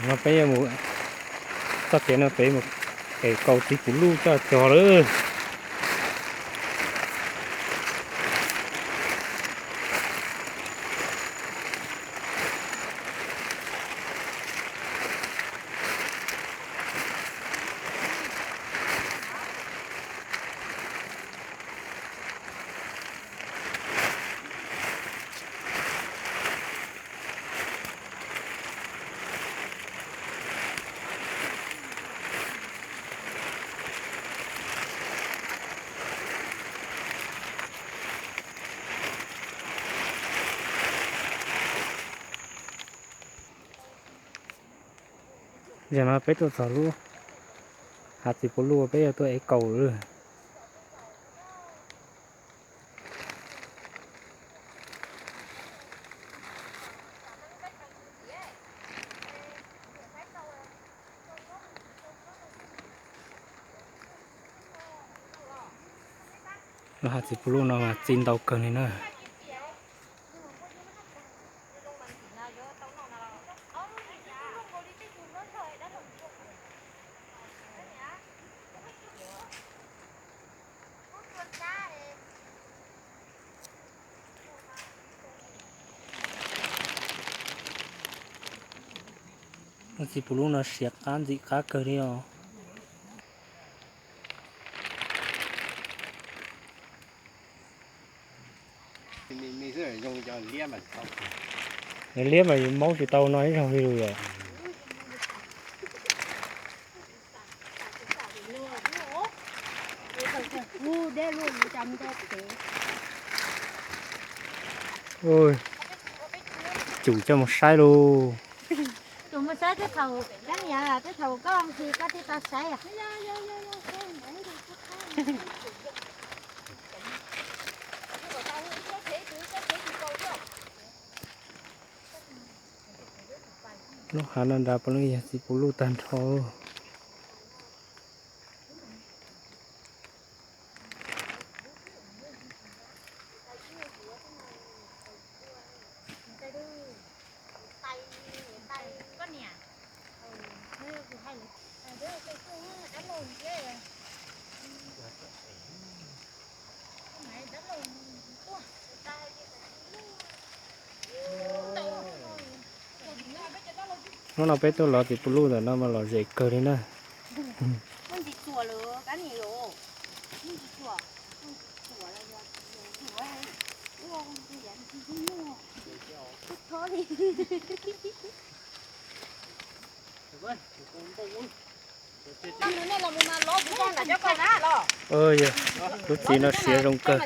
No peb yuav mus txoj kev no peb mus ev kaus txiv puv luj coj cog lawm. Zaum no peb tuaj txog lub hav txiv puv luj peb yuav tuaj ev kaus lawm. Lub hav txiv puv luj no mas txi ntau kawg li na. Lub txiv puv luj no siav qab ntxim qab kawg li os. Yog liab mas yus maub tsis tau no ib zaug li lawm. Ui, cum coj mus saib lauj. Cum mus saib tej thaum, tej thaum koj mus koj thiaj tau saib. Lub hav no nrad puav leej yog txiv puv luj tag nrho. Hnub no peb tuaj lov txiv puv luj ntawm no mas lom zem kawg li na. Lub txiv no siav zoo kawg.